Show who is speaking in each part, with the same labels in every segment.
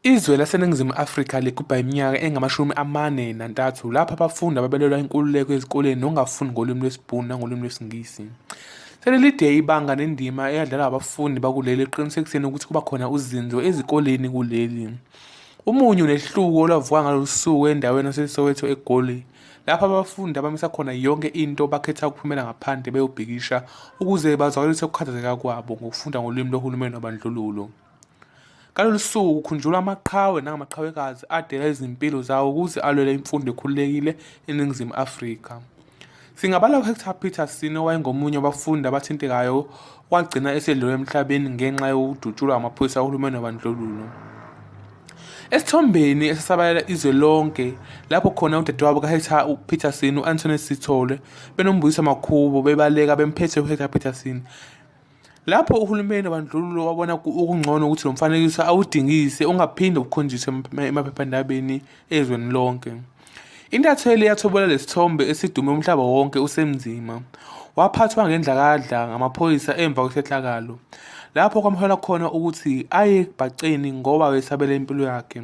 Speaker 1: Izwe laseNingizimu Afrika ligubha iminyaka engama-43 lapho abafundi ababelwela inkululeko ezikoleni nokungafundi ngolimi lwesiBhunu nangolimi lwesiNgisi. Selilide ibanga nendima eyadlalwa abafundi bakuleli ekuqinisekiseni ukuthi kuba khona uzinzo ezikoleni kuleli. Umunyu nehluku olwavuka ngalolu suku endaweni yaseSoweto eGoli lapho abafundi abamisa khona yonke into bakhetha ukuphumela ngaphandle beyobhikisha ukuze bazwakalise ukukhathazeka kwabo ngokufunda ngolimi lohulumeni wobandlululo. Ngalolu suku kukhunjulwa amaqhawe nangamaqhawekazi adela izimpilo zawo ukuze alwele imfundo ekhululekile eNingizimu Afrika. Singabala uHector Peterson owayengomunye wabafundi abathintekayo wagcina esedlule emhlabeni ngenxa yokudutshulwa amaphoyisa ohulumeni wobandlululo. Esithombeni esisabalala izwe lonke lapho khona udadewabo kaHector Peterson u-Antoinette Sithole benoMbuyisa Makhubo bebaleka bemphethe uHector Peterson. Lapho uhulumeni wobandlululo wabona okungcono ukuthi lo mfanekiso awudingise ungaphinde ukhonjiswe emaphephandabeni ezweni lonke. Intatheli yathwebula lesithombe esidume umhlaba wonke usemnzima. Waphathwa ngendlakadla ngamaphoyisa emva kwesehlakalo, lapho kwamholela khona ukuthi aye ekubhaceni ngoba wayesabela impilo yakhe.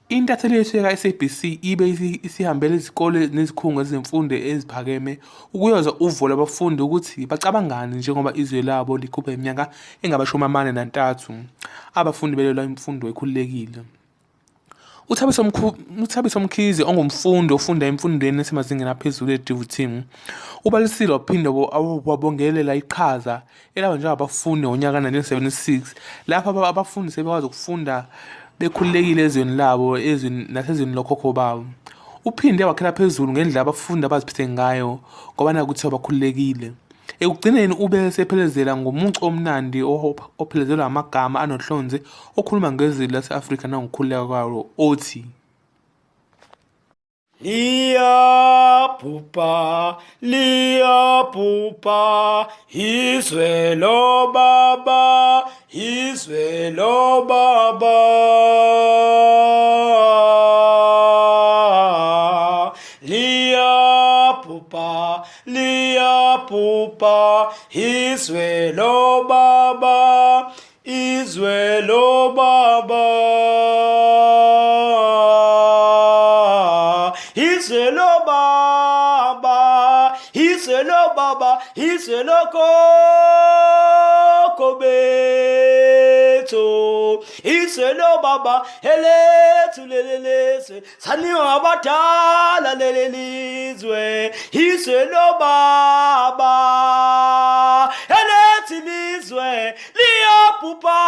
Speaker 1: Intatheli yethu yaka-SABC ibe isihambela izikole nezikhungo zezemfundo eziphakeme ukuyozwa uvo lwabafundi ukuthi bacabangani njengoba izwe labo ligubha iminyaka engama-43 abafundi belwela imfundo ekhululekile. UThabiso Mkhize ongumfundi ofunda emfundweni esemazingeni aphezulu e-DUT ubalisile waphinde wabongelela iqhaza elabanjwa abafundi ngonyaka 1976 lapho abafundi sebekwazi ukufunda bekhululekile ezweni labo ezweni nasezweni lokhokho babo. Uphinde wakhela phezulu ngendlela abafundi abaziphethe ngayo ngoba naku kuthiwa bakhululekile. Ekugcineni ube esephelezela ngomuncu omnandi ophelezelwa amagama anohlonze okhuluma ngezwe lase-Afrika nangokukhululeka kwalo othi.
Speaker 2: Liyabhubha, liyabhubha, izwe lobaba, izwe lobaba. Liyabhubha, liyabhubha, izwe lobaba, izwe lobaba. Izwe lobaba, izwe lobaba, izwe lokhokho bethu. Izwe lobaba elethu leli lizwe Sanikwa abadala leli lizwe, izwe lobaba. Elethi lizwe liyabhubha,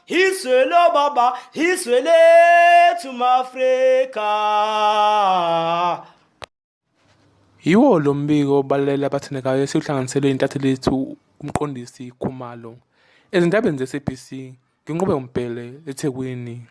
Speaker 2: izwe lobaba, izwe lethu maAfrika.
Speaker 1: Yiwo lo mbiko obalulele abathandekayo esiwuhlanganiselwe intatheli yethu uMqondisi Khumalo. Ezindabeni ze-SABC, nginqobe uMbhele, eThekwini.